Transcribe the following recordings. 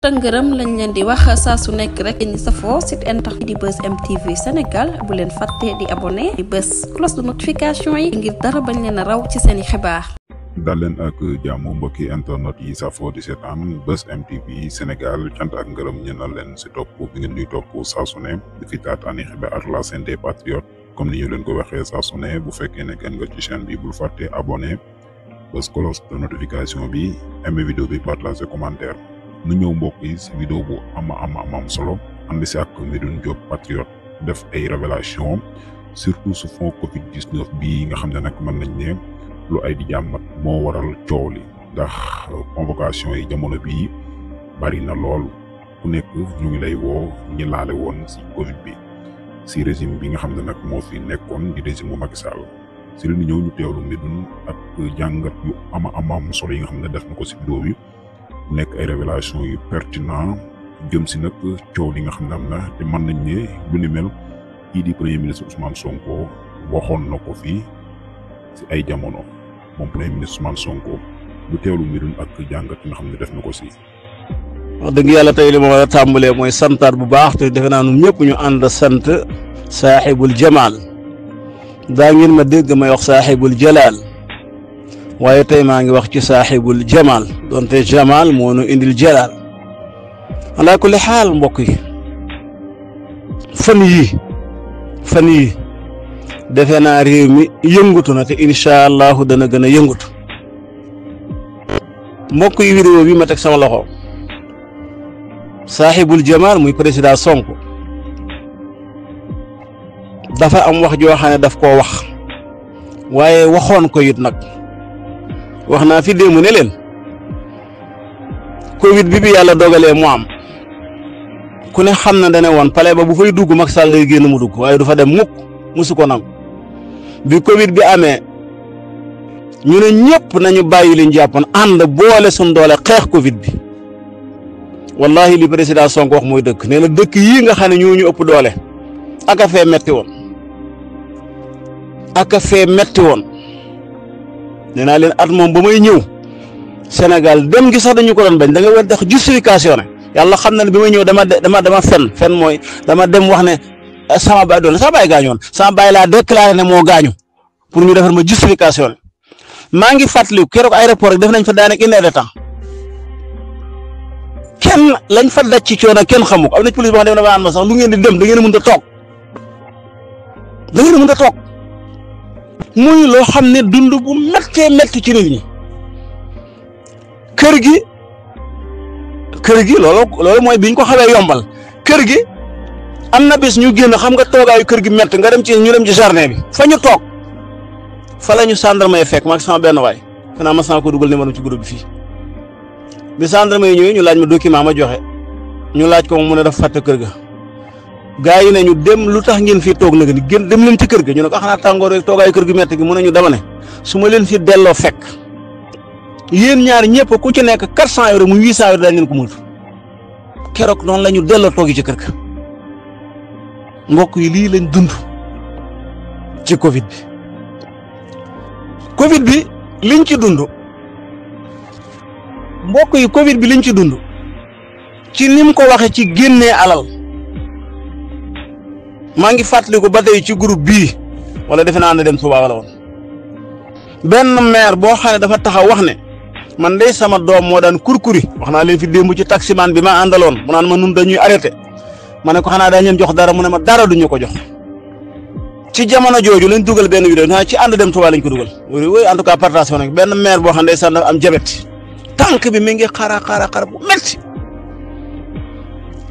tëngërëm lañ leen di wax saa su nekk rek ñi safoo site internet di Buzz M TV Sénégal bu leen fàtte di abonné di bës cloche de notification yi ngir dara bañ leen a raw ci seeni xibaar. dal leen ak jàmm mbokki internet yi safoo di seetaan Buzz M TV Sénégal cant ak ngërëm ñenal leen si topp bi ngeen ñuy topp saa su ne di fi taataani xibaar la chaîne des patriotes comme ni ñu leen ko waxee saa su ne bu fekkee ne gën nga ci chaîne bi bul fàtte abonné bës cloche de notification bi aimé vidéo bi partager commentaire. nu ñëw mbokk yi si vidéo bu am solo ànd si ak Medoune Diop Patriote def ay révélation surtout su fond Covid 19 bii nga xam ne nag mën nañ ne lu ay di jàmmat moo waral coow li ndax convocation yi jamono bii bari na lool ku nekk ñu ngi lay woo ñi laale woon si Covid bi si régime bi nga xam ne nag moo fi nekkoon di régime bu Macky Sall si li ñu ñëw ñu teewlu Medoune ak jàngat yu am solo yi nga xam ne def na ko si vidéo bi. nekk ay révélation yu pertinent jëm si nag coow li nga xam ne am na te mën nañ ne lu ni mel kii di premier ministre Ousmane Sonko waxoon na ko fii si ay jamono moom premier ministre Ousmane Sonko lu teewlu Medoune ak jàngat yi nga xam ne def na ko si. wax dëgg yàlla tey li ma war a tàmbalee mooy santaat bu baax te defe naa ñun ñëpp ñu ànd sant saaxibul jamaal daa ngeen ma dégg may wax saaxibul jalaal. waaye tey maa ngi wax ci saaxibul jamaal donte jamaal moo nu indil jalaal ala kulli xaal mbokk yi fan yii defe naa réew mi yëngutu na te incha allahu dana gën a yëngutu mbokk yi vidéo bi ma teg sama loxo saaxibul jamaal muy président Sonko dafa am wax joo xam ne daf koo wax waaye waxoon ko it nag. wax naa fi démb ne leen Covid bi yàlla dogalee mu am ku ne xam na dane woon pale ba bu fay dugg Macky Sall lay génn mu dugg waaye du fa dem mukk musu ko nangu bi Covid bi amee ñu ne ñëpp nañu bàyyi liñ jàppoon ànd boole suñ doole xeex Covid bi wallahi li président Sonko wax mooy dëkk nee na dëkk yii nga xam ne ñoo ñu ëpp doole aka fee metti woon nee naa leen at moom ba may ñëw Sénégal dem gi sax dañu ko doon bañ da nga war tax justification ne yàlla xam na ne bi may ñëw dama fen mooy dama dem wax ne sama baay doon sama baay gaañoon sama baay laa déclaré ne moo gaañu pour ñu defar ma justification ne maa ngi fàttaliku keroog aéroport rek def nañ fa daanaka une heure de temps kenn lañ fa daj ci coono kenn xamu ko am na police boo xam ne dafa naan ma sax lu ngeen di dem da ngeen a mën a toog muy loo xam ne dund bu métti ci nit ñi kër gi loolu mooy biñ ko xawee yombal kër gi am na bés ñu génn xam nga toogaayu kër gi métti nga dem ñu dem ci jardin bi fa ñu toog fa la ñu gendarme yi fekk ma ak sama benn waay xanaa ma sama ko dugal numéro ci groupe bi fii bi gendarme yi ñëwee ñu laaj ma document ma joxe ñu laaj ko mu ne dafa fàtte kër ga. gaa yi ne ñu dem lu tax ngeen fi toog nag ni gën dem leen ci kër ga ñu ne ko xanaa tàngoor rek toogaayu kër gi metti gi mu ne ñu dama ne su ma leen fi delloo fekk yéen ñaar ñëpp ku ci nekk 400 euros mu 800 euros dañ leen ko multu keroog noonu la ñu delloo toogi ci kër ga mbokk yi lii lañ dund ci Covid bi liñ ci dund mbokk yi Covid bi liñ ci dund ci nim ko waxe ci génnee alal maa ngi fàttaliku ba tey ci groupe bii wala defe naa ne dem Touba wala woon benn maire boo xam ne dafa taxaw wax ne man de sama doom moo daan kurkuri wax naa leen fi démb ci taximan bi ma àndaloon mu naan ma nun dañuy arrêté ma ne ko xanaa dañ leen jox dara mu ne ma dara duñu ko jox ci jamono jooju lañ dugal benn vidéo naa ci ànd dem Touba lañ ko dugal oui en tout cas partage nag benn maire boo xam ne sax am jabet tànk bi mi ngi xara bu metti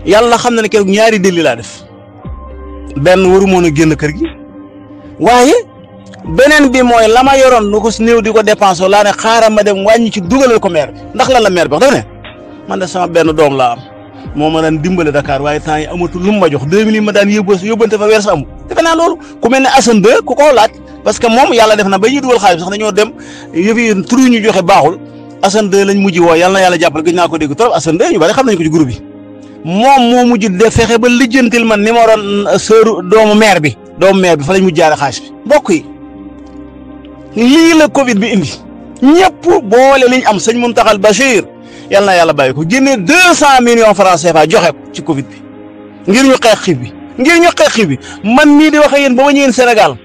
yàlla xam na ne keroog ñaari déli laa def benn waru moon a génn kër gi waaye beneen bi mooy la ma yoroon nu ko néew di ko dépensé laa ne xaaral ma dem wàññi ci dugalal ko maire bi ndax lan la maire bi wax dafa ne man de sama benn doom laa am moo ma daan dimbale Dakar waaye temps yi amatul lu mu ma jox 2000 yi ma daan yóbbante fa weer sa amu defe naa loolu ku mel ne Assane 2 ku ko laaj parce que moom yàlla def na ba ñuy dugal xaalis sax dañoo dem yëf yi tur ñu joxe baaxul Assane 2 lañ mujj woo yàlla na yàlla jàppale gëj naa ko dégg trop Assane 2 ñu bari xam nañ ko ci groupe bi moom moo mujj de fexe ba lijjantil man numéro sœur doomu maire bi fa lañ mujj jaare xaalis bi mbokk yi lii la Covid bi indi ñëpp boole liñ am sëñ Mountakha Bachir yal na yàlla bàyyi ko génne 200 millions francs CFA joxe ko ci Covid bi ngir ñu xeex xiif bi man mii di wax ak yéen ba ma ñëwee Sénégal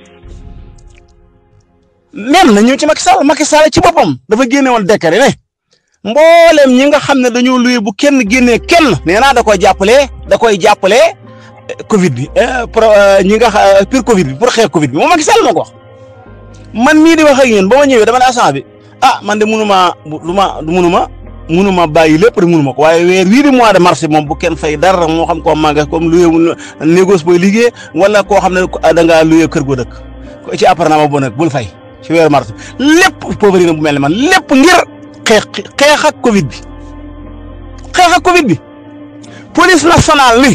même na ñëw ci Macky Sall ci boppam dafa génne woon décret ne mboolem ñi nga xam ne dañoo luye bu kenn génnee kenn nee naa da koy jàppale Covid bi ñi nga pour Covid bi pour xeex Covid bi moom Macky Sall moo ko wax man mii di wax ak yéen ba ma ñëwee dama ne agent bi man de munuma bàyyi lépp de munuma ko waaye weer wii di mois de mars moom bu kenn fay dara moo xam koo màgge comme luye négoce booy liggéey wala koo xam ne da ngaa luye kër goo dëkk ci appartement bu nekk bul fay ci weeru mars lépp pauvreté bu mel ne man lépp ngir xeex ak Covid bi police nationale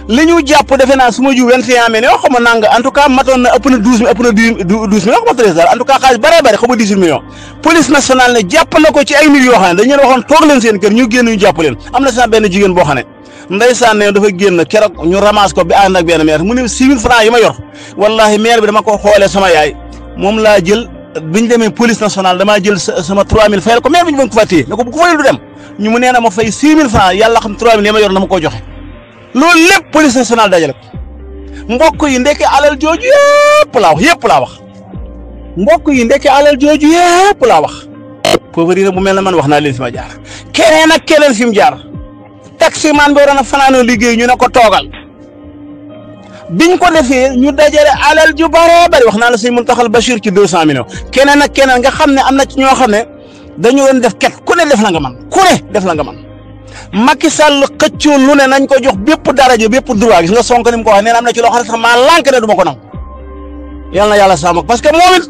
li ñu jàpp defe naa su ma ju 21 millions xaw ma nang en tout cas matoon na ëpp na 12 millions xaw ma 13 daal en tout cas xaalis bare xaw ma 18 millions police nationale ne jàpp na ko ci ay nit yoo xam ne dañu leen waxoon toog leen seen kër ñu génn ñu jàpp leen am na sax benn jigéen boo xam ne ndeysaan ne dafa génn keroog ñu ramasse ko bi ànd ak benn maire mu ne 6 000 francs yi ma yor wallahi maire bi dama ko xoolee sama yaay moom laa jël biñ demee police nationale damaa jël sama 3000 fayal ko maire bi ñu bëgg ko fa téye ne ko bu ko fayal du dem ñu mu nee na ma fay 6 000 francs yàlla xam 3000 yi ma yor na ma ko joxe loolu lépp police nationale dajale ko mbokk yi ndeke alal jooju yëpp laa wax mbokk yi ndeke alal jooju yëpp laa wax pauvreté bu mel ne man wax naa leen fi ma jaar keneen ak keneen fi mu jaar taximan bi waroon a fanaanoo liggéey ñu ne ko toogal biñ ko defee ñu dajale alal ju bari wax naa la sëñ Muntaxal Bachir ci 200 millions keneen ak keneen nga xam ne am na ci ñoo xam ne dañu doon def ket ku ne def la nga man Macky Sall xëccoo lu ne nañ ko jox bépp daraja bépp droit gis nga Sonko ni mu ko waxee nee na am na ci loo xam ne sax maa lànk ne du ma ko nangu yal na yàlla sàmm parce que moom it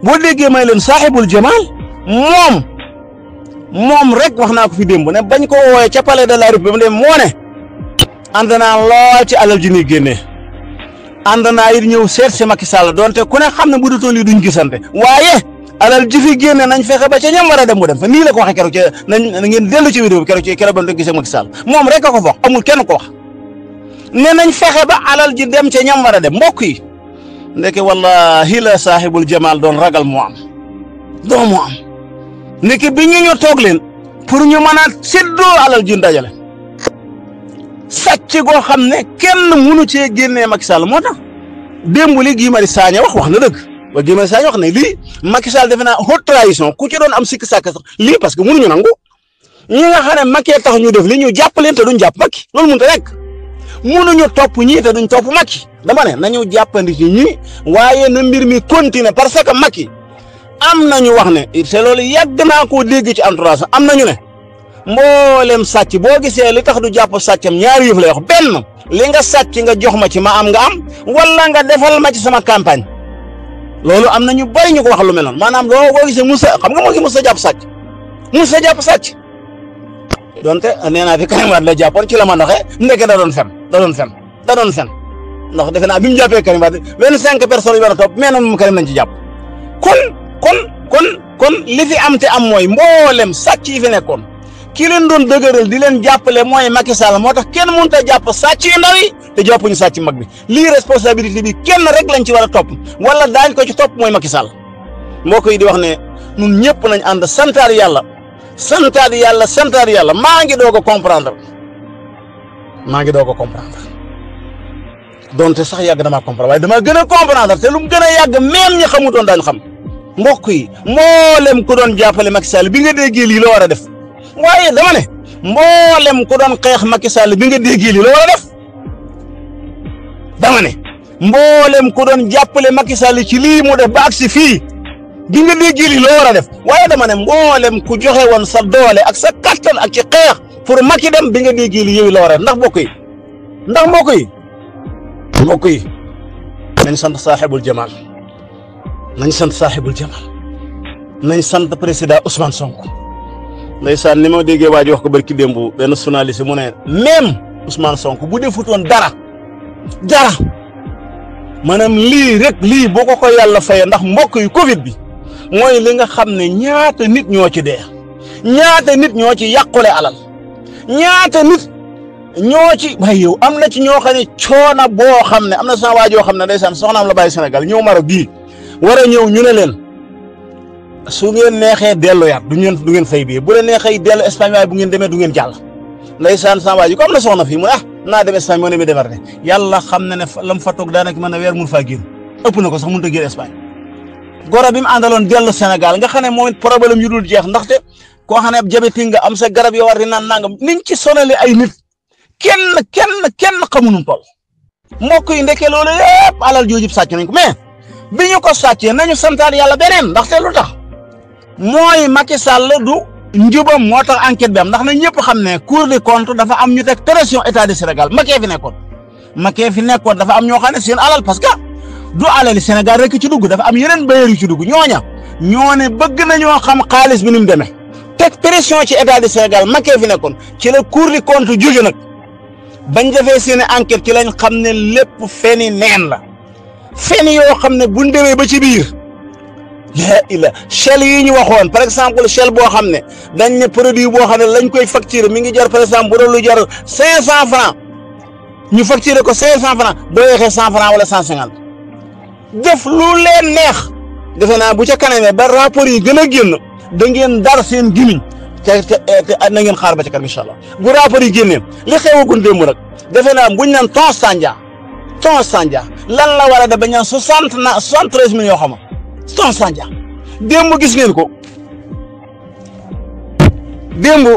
boo déggee may leen saaxibul jamaal moom rek wax naa ko fi démb ne bañ ko woowee ca palais de la République dem moo ne ànd naa lool ci alal ji ñuy génnee ànd naa it ñëw seet si Macky Sall donte ku ne xam ne bu dutoon lii duñ gisante waaye alal ji fi génne nañ fexe ba ca ñam war a dem mu dem fa nii la ko waxee keroog ca nañ ngeen dellu ci vidéo bi keroog ba ñu gisee Macky Sall moom rek a ko wax amul kenn ko wax ne nañ fexe ba alal ji dem ca ñam war a dem mbokk yi ndeke wallahi la saaxibul jamaal doon ragal moo am ndeke bi ñu toog leen pour ñu mën a séddoo alal ji dajale sàcc goo xam ne kenn mënu cee génnee Macky Sall moo tax démb li Guy Marius Sagna wax na dëgg. ba Guy Marius Sagna wax ne lii Macky Sall defe naa haute trahison ku ci doon am sikk sàkk sax lii parce que mënuñu nangu ñi nga xam ne Macky tax ñu def li ñu jàpp leen te duñ jàpp Macky loolu mënut a nekk mënuñu topp ñii te duñ topp Macky dama ne nañu jàppandi ci ñii waaye na mbir mi continuer parce que Macky am nañu wax ne te loolu yàgg naa koo dégg ci entourage am nañu ne mboolem sàcc boo gisee li tax du jàpp sàccam ñaari yëf lay wax benn li nga sàcc nga jox ma ci ma am nga am wala nga defal ma ci sama campagne. loolu am na ñu bari ñu ko wax lu mel noonu maanaam loo boo gisee Moussa xam nga moo ngi Moussa jàpp sàcc donte nee naa fi Karim Wade la jàppoon ci la ma ndoxee ndeke da doon fen ndax defe naa bi mu jàppee Karim Wade 25 personnes yu war a topp mais noonu moom Karim nañ ci jàpp kon li fi am te am mooy mboolem sàcc yi fi nekkoon ki leen doon dëgëral di leen jàppale mooy Macky Sall moo tax kenn mënut a jàpp sàcc yu ndaw yi te jàppuñu sàcc mag bi lii responsabilité bi kenn rek lañ ci war a topp wala daañ ko ci topp mooy Macky Sall mbokk yi di wax ne ñun ñëpp nañ ànd santaat yàlla maa ngi doog a comprendre donte sax yàgg damaa comprendre waaye dama gën a comprendre te lu mu gën a yàgg même ñi xamutoon daañu xam mbokk yi mboolem ku doon jàppale Macky Sall bi nga déggee lii la war a def waaye dama ne mboolem ku doon xeex Macky Sall bi nga déggee lii la war a def dama ne mboolem ku doon jàppale Macky Sall ci lii mu def ba agsi fii bi nga déggee lii la war a def waaye dama ne mboolem ku joxe woon sa doole ak sa kattan ak ci xeex pour Macky dem bi nga déggee lii yow la war a def ndax mbokk yi nañ sant saaxibul jamaal nañ sant président Ousmane Sonko ndeysaan ni ma déggee waa ji wax ko barki démb benn journaliste mu ne même Ousmane Sonko bu defutoon dara maanaam lii boo ko yàlla fayee ndax mbokk yi Covid bi mooy li nga xam ne ñaata nit ñoo ci dee ñaata nit ñoo ci yàqule alal ñaata nit ñoo ci waaye yow am na ci ñoo xam ne coona boo xam ne am na sama waa joo xam ne ndeysaan soxnaam la bàyyi Sénégal ñëw Maroc bii war a ñëw ñu ne leen su ngeen neexee delluwaat du ngeen fay bii bu la neexee dellu Espagne waaye bu ngeen demee du ngeen jàll ndeysaan sama waa ji comme na soxna fii mu ne naa dem Espagne moo ne mi demar ne yàlla xam na ne la mu fa toog daanaka mën a weer mun faa génn ëpp na ko sax mënut a génn Espagne goro bi mu àndaloon dellu Sénégal nga xam ne moom it problème yu dul jeex ndaxte koo xam ne diabète nga am sa garab yoo war di naan nangam niñ ci sonale ay nit kenn xamuñu toll mbokk yi ndeke loolu yëpp alal jooju sàcc nañ ko mais bi ñu ko sàccee nañu santaat yàlla beneen ndaxte lu tax mooy Macky Sall du njubam moo tax enquête bi am ndax na ñëpp xam ne Cour des comptes dafa am ñu teg pression état du Sénégal Macky fi nekkoon dafa am ñoo xam ne seen alal parce que du alali Sénégal rek ci dugg dafa am yeneen bailleurs yu ci dugg ñoo ne bëgg nañoo xam xaalis bi ni mu demee teg pression ci état du Sénégal Macky fi nekkoon ci la Cour des comptes jóge nag bañ defee seen enquête ci lañ xam ne lépp feni neen la feni yoo xam ne buñ demee ba ci biir la ila Shell yi ñu waxoon par exemple Shell boo xam ne dañ ne produit boo xam ne lañ koy facturer mi ngi jar par exemple bu doon lu jar 500 francs ñu facturer ko 500 francs boo yeexee 100 francs wala 150 def lu leen neex defe naa bu ca kanamee ba rapport yi gën a génn da ngeen dar seen gimiñ te na ngeen xaar ba ca kanam incha allah bu rapport yi génnee li xewagun démb nag defe naa buñ naan ton Sandia lan la war a def ba ñaan 73 millions yoo xam ton Sandia démb gis ngeen ko démb